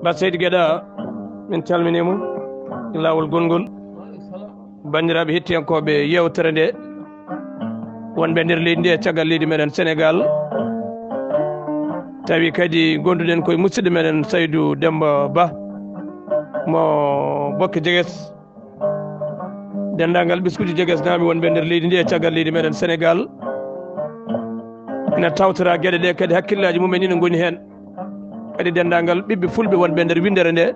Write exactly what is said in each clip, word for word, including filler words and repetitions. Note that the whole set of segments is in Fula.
Ba Seydi Geɗa, min calminii mo e laawol gonngol. Banndiraaɓe hettiyankooɓe yeewtere nde, wonɓe nder leydi ndi e caggal leydi meɗen Senegaal, tawi kadi ngonduɗen koye musidɗo meɗen Saydu Demba Ba mo Bokke Jeges. Denndaangal ɓesnguuji Jeges naami wonɓe nder leydi ndi e caggal leydi meɗen Senegaal ina tawtora geɗe ɗe, kadi hakkillaaji mumen ina ngoni heen. Kadi denndaangal ɓiɓɓe fulɓe wonɓe nder winndere nde,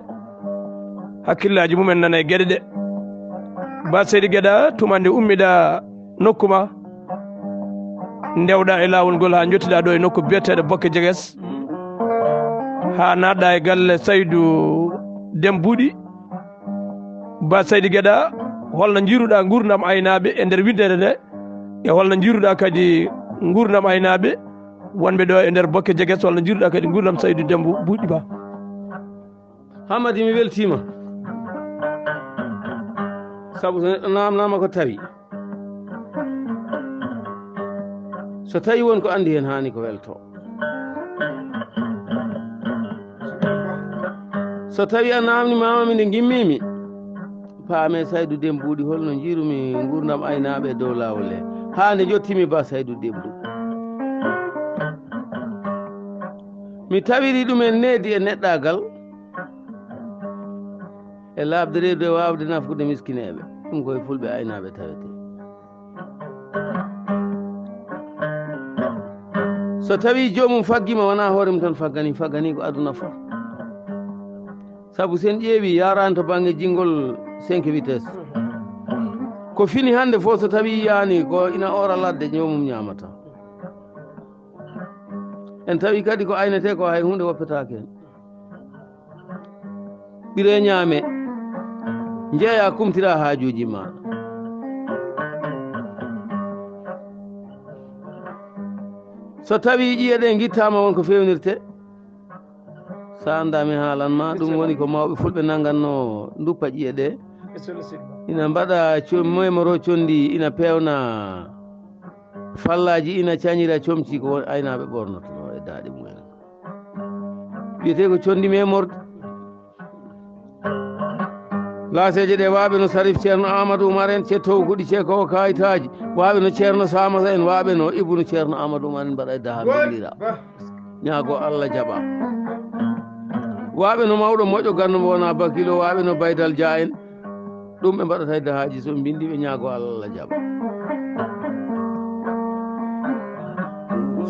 hakkillaaji mumen nana e geɗe ɗe. Ba Seydi Geɗa, tuma nde ummiɗa nokku ma, ndewɗa e laawol ngol haa njottiɗa ɗo e nokku biyeteeɗo Bokke Jeges, haa naatɗa e galle Saydu Dem Buuɗi. Ba Seydi Geɗa, holno njiiruɗa nguurndam aynaaɓe e nder winndere nde, e holno njiiruɗa kadi nguurndam aynaaɓe wonɓe ɗo e nder Bokke Jeges, holno njiiruɗa kadi nguurndam Saydu Dem Buuɗi Ba? Hammadi, mi weltiima. Sabu so neɗɗo naamnaama ko tawi, so tawi won ko anndi heen, haani ko welto. So tawi a naamnimaama mi nde ngimmiimi, paame Saydu Dem Buuɗi, holno njiirumi nguurndam aynaaɓe e dow laawol he, haa nde njottimi Ba Saydu Dem Buuɗi. Mi tawiri ɗumen needi e neɗɗaagal, e laaɓde reedu e waawde nafgude miskineeɓe. Ɗum koye fulɓe aynaaɓe tawetee. So tawi joomum faggiima, wonaa hoore mum tan faggani, faggani ko aduna fof. Sabu sen ƴeewi, yaaraani to bannge jinngol cinq vitesse. Ko fini hannde fof, so tawi yiyaani ko ina oora ladde, joomum ñaamata. En tawi kadi ko aynetee ko, hay huunde woppetaake heen. Ɓiree ñaame, njeeya, kumtira haajuuji ma. So tawi ƴiye ɗe ngittaama, won ko feewnirte. So anndaa mi haalan ma, ɗum woni ko mawɓe fulɓe nannganno nduppa ƴiye ɗe. Ina mbaɗa com-, memoro conndi, ina peewna fallaaji, ina cañira comci ko won aynaaɓe ɓoornotonoo e daaɗe mumen. Wiyetee ko conndi memorde. Laaseeje ɗe waaɓe no Sarif Ceerno Amadou Oumar en, ce towkuɗi, ce ko kayitaaji. Waaɓe no Ceerno Samata en, waaɓe no Ibnu Ceerno Amadou Oumar en, mbaɗa e daha, goɗ-, bellira. Ñaago Allah jaɓa. Waaɓe no mawɗo moƴƴo ganndo mo wona bakilo, waaɓe no Baydal Dia en. Ɗum ɓe mbaɗata e dahaaji, so ɓe mbinndi, ɓe ñaago Allah jaɓa.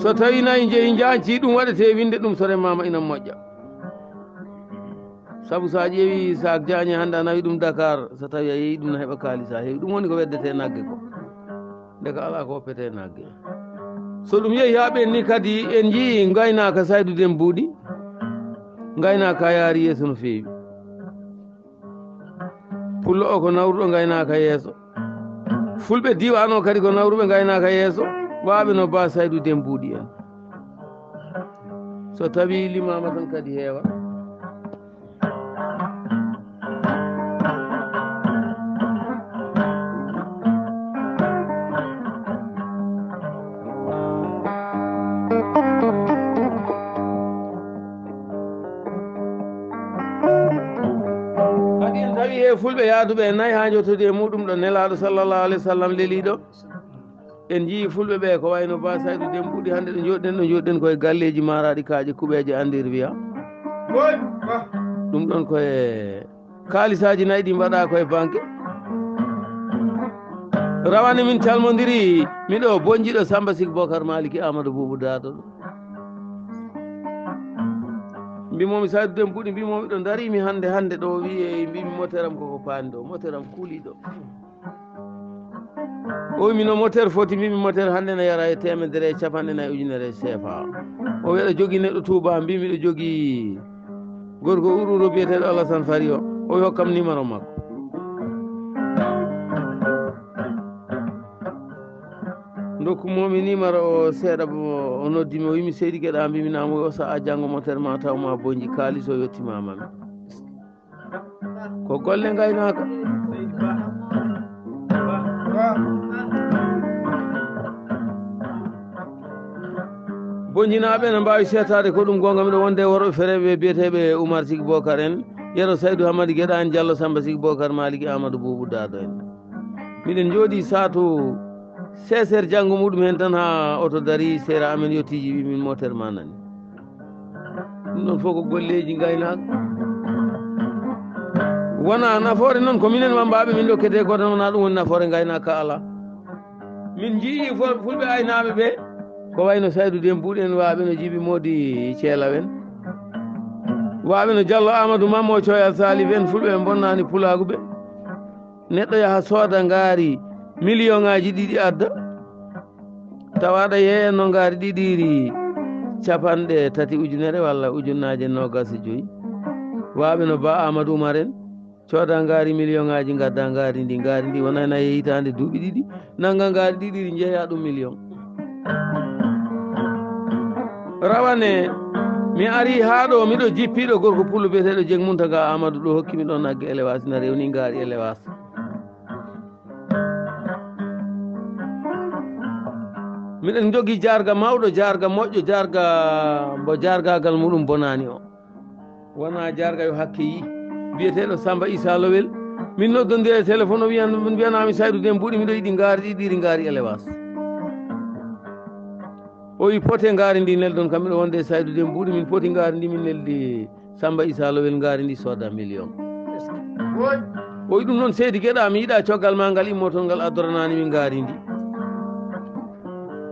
So tawi nayi njehi njaanci, ɗum waɗete winnde, ɗum so remaama ina moƴƴa. Sabu so a ƴeewi sac jaañe hannde a nawi ɗum Dakar, so tawi a yeeyi ɗum na heɓa kaalis, a heewi. Ɗum woni ko weddete nagge ko. Ndeka alaa ko woppete nagge. So ɗum yehi haa ɓenni kadi, en njii ngaynaaka Saydu Dem Buuɗi. Ngaynaaka yaari yeeso no feewi. Pullo o ko nawruɗo ngaynaaka yeeso. Fulɓe diiwaan o kadi ko nawruɓe ngaynaaka yeeso. Waaɓe no Ba Saydu Dem Buuɗi en. So tawi limaama tan kadi heewa. Kadi en tawi he fulɓe yaaduɓe e nayi haa njottoɗi e muɗum ɗo Nelaaɗo sallallahu alaihi wasallam leliɗo. En njii fulɓe ɓe ko wayno Ba Saydu Dem Buuɗi, hannde ɗo njooɗiɗen, ɗo njooɗiɗen koye galleeji maaraaɗi kaaƴe kuɓeeje andir wiya. Ɗum ɗon koye kaalisaaji nayi ɗi mbaɗa koye banque. Rawane min calmondiri, miɗo bonjiɗo Samba Sik Bokar Maliki Amadou Boubou Daado ɗo. Mbimomi Saydu Dem Buuɗi, mbimomi ɗo darimi hannde, hannde ɗo wiye mbimi moteram koko paani ɗo, moteram kuuliɗo. O wi mi no moteur foti, mbimi moteur hannde na yara e teemedere e capanɗe nayi ujunere C F A. O wi aɗa jogii neɗɗo Touba, mbimi miɗo jogii gorko Ururo biyeteeɗo Alassane Fari o. O wi hokkam numéro makko. Ndokkumomi numéro o seeɗa, o noddi mi, o wi mi Seydi Geɗa, mbimi naam, o wi o sa'a janngo moteur ma taw ma bonji, kaalis o yettima ma mi. Ko golle ngaynaaka. Bonjinaaɓe no mbaawi seetaade ko ɗum goonga. Miɗo wonde e worɓe fereeɓe biyeteeɓe Umar Sigi Bokar en, Yero Saydu Hamadi Geɗa en, Jallo Samba Sigi Bokar, Maliki Amadou Buubu Daado en. Miɗen njooɗii saatu seize heures janngo muɗum heen tan haa oto darii, seera amen yottiiji wi min moteur ma nani. Ɗum ɗon fof ko golleeji ngaynaaka. Wonaa nafoore noon ko minen wambaaɓe min ɗokketee ko tan, wonaa ɗum woni nafoore ngaynaaka alaa. Min njiyii fo-, fulɓe aynaaɓe ɓe, ko wayno Saydu Dembuuɗi en, waaɓe no Jibi Moodi Ceelaw en, waaɓe no Jallo Amadou Mammo Coyal Salif en, fulɓe ɓe mbonnaani pulaagu ɓe. Neɗɗo yaha sooda ngaari miliyoŋaaji ɗiɗi adda, tawa aɗa yeeyanno ngaari ɗiɗiiri capanɗe tati ujunere walla ujunnaaje noogas e joyi. Waaɓe no Ba Amadou Umar en, cooda ngaari miliyoŋaaji, ngadda ngaari ndi. Ngaari ndi wona ena yeeyi hitaande duuɓi ɗiɗi, nannga ngaari ɗiɗiiri, njeeya ɗum miliyoŋ. Rawane, mi arii haa ɗo, miɗo jippiiɗo gorko pullo biyeteeɗo Jeŋ Muntaga Amadou ɗo, hokki mi ɗo nagge elewaas, ina rewni ngaari elewaas. Miɗen njogii jaarga mawɗo, jaarga moƴƴo, jaarga mbo jaargaagal muɗum bonaani o. Wonaa jaarga yo hakke yii. Biyeteeɗo Samba Issa Lowel, min noddondira e téléphone, o wiyan, wiyanaa mi Saydu Dembuuɗi, miɗo yiɗi ngaari ɗiɗiiri, ngaari elewaas. O wi pote ngaari ndi neldon kam, miɗo wonde e Saydu Dembuuɗi, min poti ngaari ndi, min neldi Samba Issa Lowel ngaari ndi sooda miliyoŋ. O wi ɗum noon seydi Geɗa, mi yiɗa coggal ma ngal immotol ngal addoranani min ngaari ndi.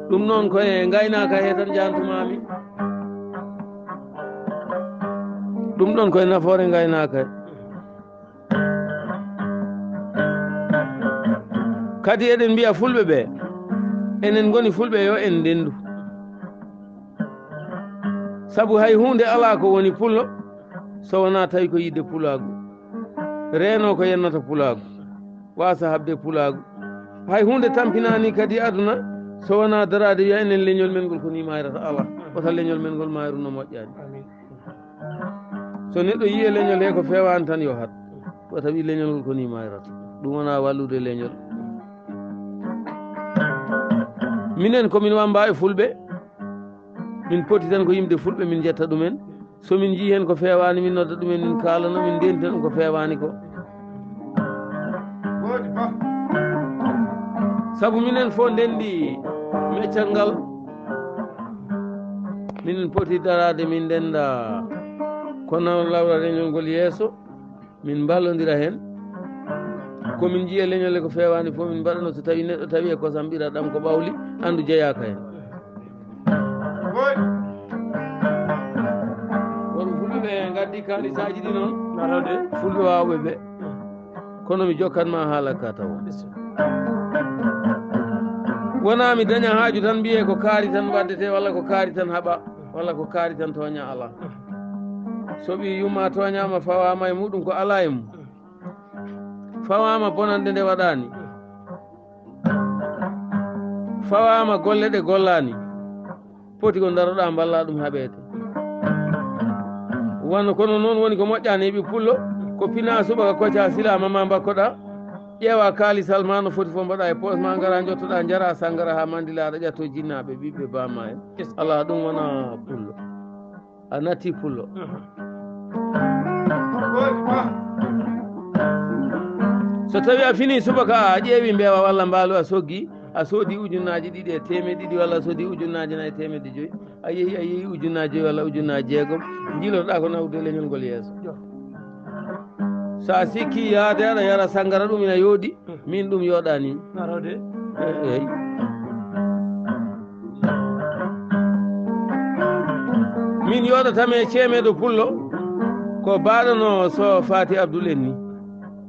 Ɗum noon ko e ngaynaaka he tan jantuma mi. Ɗum ɗon ko e nafoore ngaynaaka he. Kadi eɗen mbiya fulɓe ɓe, enen ngoni fulɓe, yo en ndendu. Sabu hay huunde alaa ko woni pullo so wonaa tawi ko yiɗde pulaagu. Reeno ko yennata pulaagu, waasa haɓde pulaagu. Hay huunde tampinaani kadi aduna so wonaa daraade wiya enen leñol men ngol ko ni mayrata. Alaa, wota leñol men ngol mayru no moƴƴaani. So neɗɗo yiyi e leñol he ko feewaani tan yo hat, ko tawi leñol ngol ko ni mayrata. Ɗum wonaa wallude leñol. Minen ko min wamba e fulɓe, min poti tan ko yimde fulɓe, min jetta ɗumen. So min njii heen ko feewaani, min nodda ɗumen, min kaalana, min ndenta ɗum ko feewaani ko. Sabu minen fof ndenndi meccal ngal. Minen poti daraade, min ndennda ko nawra lawra leñol ngol yeeso, min mballondira heen. Ko min njiya leñol he ko feewaani fof, min mbaɗano, so tawi neɗɗo tawi e kosam ɓira ɗam ko ɓawli, anndu jeyaaka heen. Kono fulɓe ɓe ngaddi kaalisaaji ɗi noon. Fulɓe waawɓe ɓe. Kono mi jokkat ma haala ka taw. Wonaa mi daña haaju tan mbiyee ko kaari tan waddete, walla ko kaari tan haɓa, walla ko kaari tan tooña alaa. So ɓii yumma tooñaama, fawaama e muɗum ko alaa e mum. Fawaama bonannde nde waɗaani. Fawaama golle ɗe gollaani. Poti ko ndaroɗaa mballa ɗum haɓeede. Wano kono noon woni ko moƴƴaani e ɓii pullo, ko pina subaka kocca silaama ma mbakkoɗaa, ƴeewa kaalisal ma no foti fof mbaɗa e poos ma, ngara njottoɗaa, njara sangara haa mandilaaɗa, ƴatto jinnaaɓe, ɓiɓɓe bama en. Alaa, ɗum wona pullo. A natti pullo. So tawi a fini subaka, a ƴeewi mbeewa walla mbaalu, a soggi, a soodi ujunnaaji ɗiɗi e teemeɗɗe ɗiɗi, walla a soodi ujunnaaji nayi e teemeɗɗe joyi, a yehi, a yehi ujunnaaji joyi walla ujunnaaji jeegom, njiilotoɗaa ko nawrude leñol ngol yeeso. So a sikki yaade aɗa yara sangara, ɗum ina yooɗi, min ɗum yooɗaani. Eey. Min yooɗatami e ceemeeɗo pullo, ko baaɗono so Faati Abdul en ni.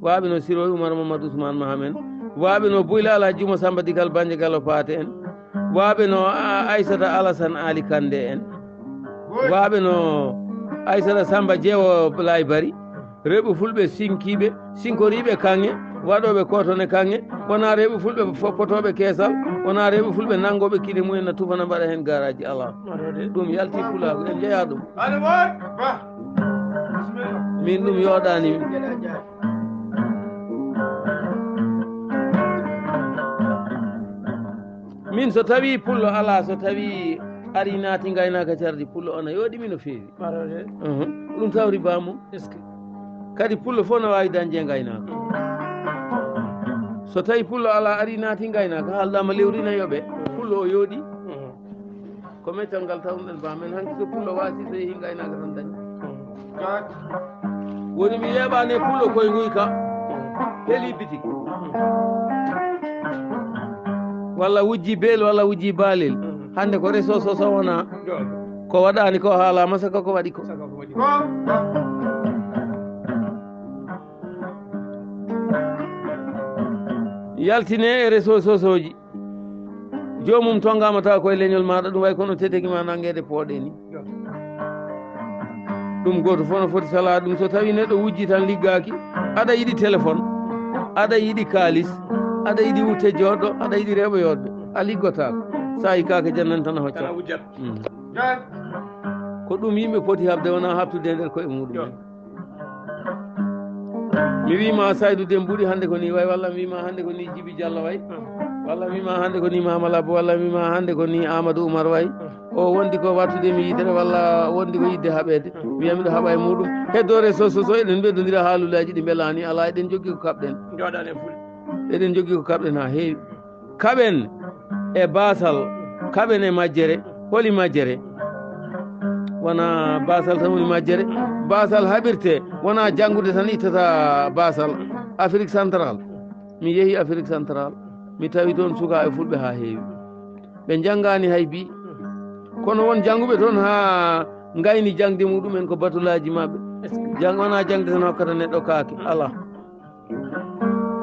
Waaɓe no Siro Umar Mamadu Usman Mahamen. Waaɓe no Buyla Alhaji Juma Samba Dikal Banje Gallo Paate en. Waaɓe no, a, Aysata Alasan Ali Kande en. Waaɓe no Aysata Samba Jeewo Laay Bari. Rewɓe fulɓe sinkiiɓe, sinkoriiɓe kaŋŋe, waɗooɓe kootone kaŋŋe, wonaa rewɓe fulɓe foppotooɓe keesal, wonaa rewɓe fulɓe nanngooɓe kine mumen na tufana mbaɗa heen garaaji, alaa. Ɗum yalti pulaagu, en njeyaa ɗum. Min ɗum yooɗaani min. Min so tawii pullo alaa, so tawii Ari naati ngaynaaka cardi pullo, ona yooɗi mi no feewi. Marore. Uhum. Ɗum tawri baamu. Est-ce que? Kadi pullo fof no waawi dañde e ngaynaaka. So tawi pullo alaa, ari naati ngaynaaka, haalɗaama lewri na yoɓe. Pullo o yooɗi. Uhum. Ko mettal ngal tawruɗen baamen hanki, so pullo waasi, so yehi ngaynaaka tan dañi. Woni mi yeeɓaani e pullo koye nguyka, heli bitik. Walla wujji beel, walla wujji baalel. Hannde ko réseau so, so wonaa. Ko waɗaani ko haalaama, saka ko waɗi ko. Yaltine e réseau sociaux ji. Joomum tonngaama tawa koye leñol maaɗa, ɗum way kono teteki ma nanngeede pooɗe ni. Ɗum gooto fof no foti salaa ɗum. So tawi neɗɗo wujji tan liggaaki, aɗa yiɗi téléphone, aɗa yiɗi kaalis, aɗa yiɗi wutte jooɗo, aɗa yiɗi rewɓe yooɗɓe, a liggotaako. So a yikkaaka jannan tan a hocca. Tan a wujjat. Mm. Ko ɗum yimɓe poti haɓde, wonaa haɓtude e nder koye muɗum en. Mi wiima Saydu Dembuɗi hannde ko ni way, walla mi wiima hannde ko ni Jibi Jallo way, walla mi wiima hannde ko ni Mama Labbo, walla mi wiima hannde ko ni Amadou Oumar way. O wondi ko wattude mi yitere, walla wondi ko yidde haɓeede. Mi wiya miɗo haɓa e muɗum. Heddo réseau sociaux, eɗen mbeddondira haalullaaji ɗi mbelaani alaa, eɗen joggi ko kaɓɗen. Jooɗaani e fulɓe. Eɗen joggi ko kaɓɗen haa heewi. Kaɓen e baasal, kaɓen e majjere. Holi majjere? Wonaa baasal tan woni majjere. Baasal haɓirte, wonaa janngude tan ittata baasal. Afrique centrale, mi yehi Afrique centrale, mi tawi toon sukaaɓe fulɓe haa heewi. Ɓe njanngaani hay bi. Kono won jannguɓe toon haa ngayni jaŋde muɗum en ko batulaaji maɓɓe. Jang-, wonaa jaŋde tan hokkata neɗɗo kaake. Alaa.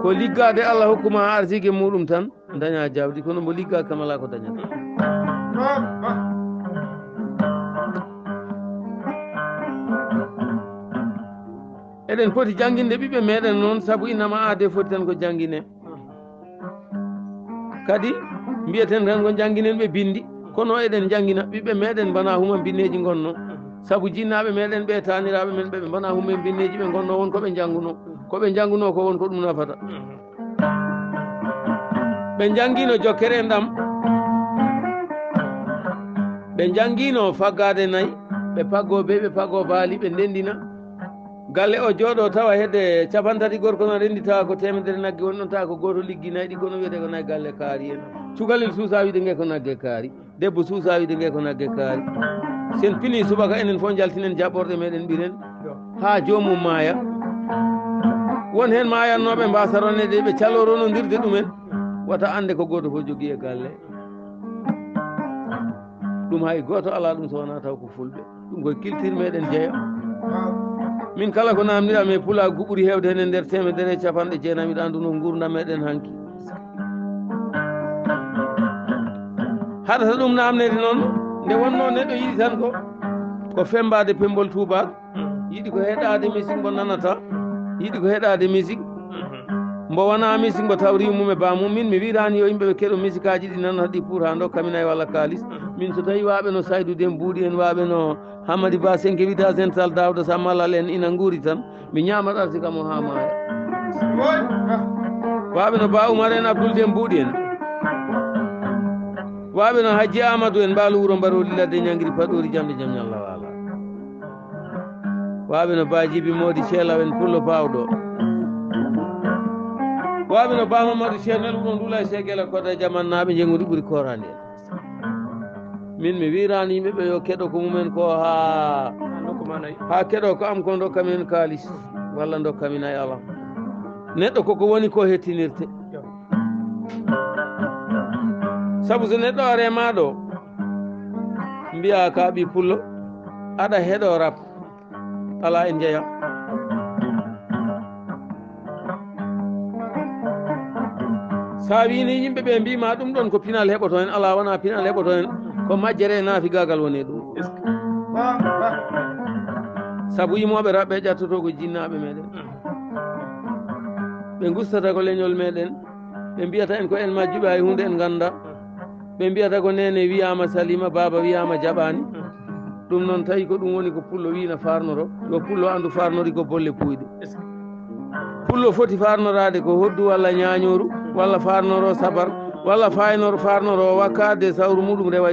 Ko liggaade Allah hokkuma arsike muɗum tan, daña jawdi, kono mbo liggaaka kam alaa ko dañata. Eɗen poti jannginde ɓiɓɓe meɗen noon, sabu innama aade foti tan ko janngine. Kadi mbiyeten tan ko njannginen ɓe binndi, kono eɗen njanngina ɓiɓɓe meɗen mbana huma binneeji ngonno. Sabu jinnaaɓe meɗen ɓe, taaniraaɓe men ɓe, ɓe mbana huma binneeji, ɓe ngonno won ko ɓe njannguno. Ko ɓe njannguno ko won ko ɗum nafata. Ɓe njanngiino jokkere en ɗam. Ɓe njanngiino faggaade nayi, ɓe paggoo beyi, ɓe paggoo baali, ɓe ndenndina. Galle o jooɗo tawa hedde capanɗe tati gorko no renndi, tawa ko teemedere nagge woni ɗon, tawa ko gooto liggi nayi ɗi, kono wiyete ko nayi galle kaari en. Cukalel suusa wiide nge ko nagge kaari. Debbo suusa wiide nge ko nagge kaari. Sen pini subaka enen fof njaltinen jaɓɓorɗe meɗen ɓiren. Haa joomum maaya. Won heen maayannooɓe mbasa ronede ɓe caloo ronondirde ɗumen. Wata annde ko gooto fof jogii e galle. Ɗum hay gooto alaa ɗum so wonaa taw ko fulɓe. Ɗum koye culture meɗen jeya. Min kala ko namdiɗam e pulaagu ɓuri heewde heen e nder teemedere e capanɗe jeenayi, miɗo annduno nguurndam meɗen hanki. Haɗata ɗum namnede noon, nde wonno neɗɗo yiɗi tan ko, ko fembaade pemmbol tuubaak, yiɗi ko heɗaade misik mbo nanata, yiɗi ko heɗaade misik. Mbo wonaa misik mbo tawri mum e baamum. Min mi wiraani yo yimɓe ɓe keɗo misikaaji ɗi nanata ɗi pour haa ndokka min ay walla kaalis. Min so tawi waaɓe no Saydu Dem Buuɗi en, waaɓe no Hammadi Ba Senke Wida Zental Daawda Sammalal en ina nguuri tan, mi ñaamat arti kam o haa maaya. Waaɓe no Ba Umar en, Abdul Dem Buuɗi en. Waaɓe no Hajji Amadou en, Mbaalu Wuro Mbarooli Ladde Ñangiri Paɗoori Jamde Jam Ñalla Waala. Waaɓe no Ba Jibi Moodi Ceelaw en Pullo Baawɗo. Waaɓe no Ba Mamadou Ceernel Wuro Ndula e Seegela Koda Jamannaaɓe Njengundi ɓuri kooraande en. Min mi wiraani yimɓe ɓe yo keɗo ko mumen ko haa, haa keɗo ko am ko ndokka min kaalis walla ndokka min ay alaa. Neɗɗo koko woni ko hettinirte. Sabu so neɗɗo are ma ɗo, mbiya ka ɓi pullo, aɗa heɗo rap, alaa en njeya. Sa wini yimɓe ɓe mbima ɗum ɗon ko pinal heɓoto en, alaa, wona pinal heɓoto en, ko majjere e naafigaagal woni e ɗum. Sabu yimooɓe raɓɓe ƴattoto ko jinnaaɓe meɗen. Ɓe gustata ko leñol meɗen. Ɓe mbiyata en ko en majjuɓe, hay huunde en ngannda. Ɓe mbiyata ko neene wiyaama saliima, baaba wiyaama jaɓaani. Ɗum noon tawi ko ɗum woni ko pullo wiina farnoro, yo pullo anndu farnori ko bolle puuyɗe. Pullo foti farnoraade ko hoddu walla ñaañooru, walla farnoro sabar, walla faynor-, farnoro wakkaade sawru muɗum rewa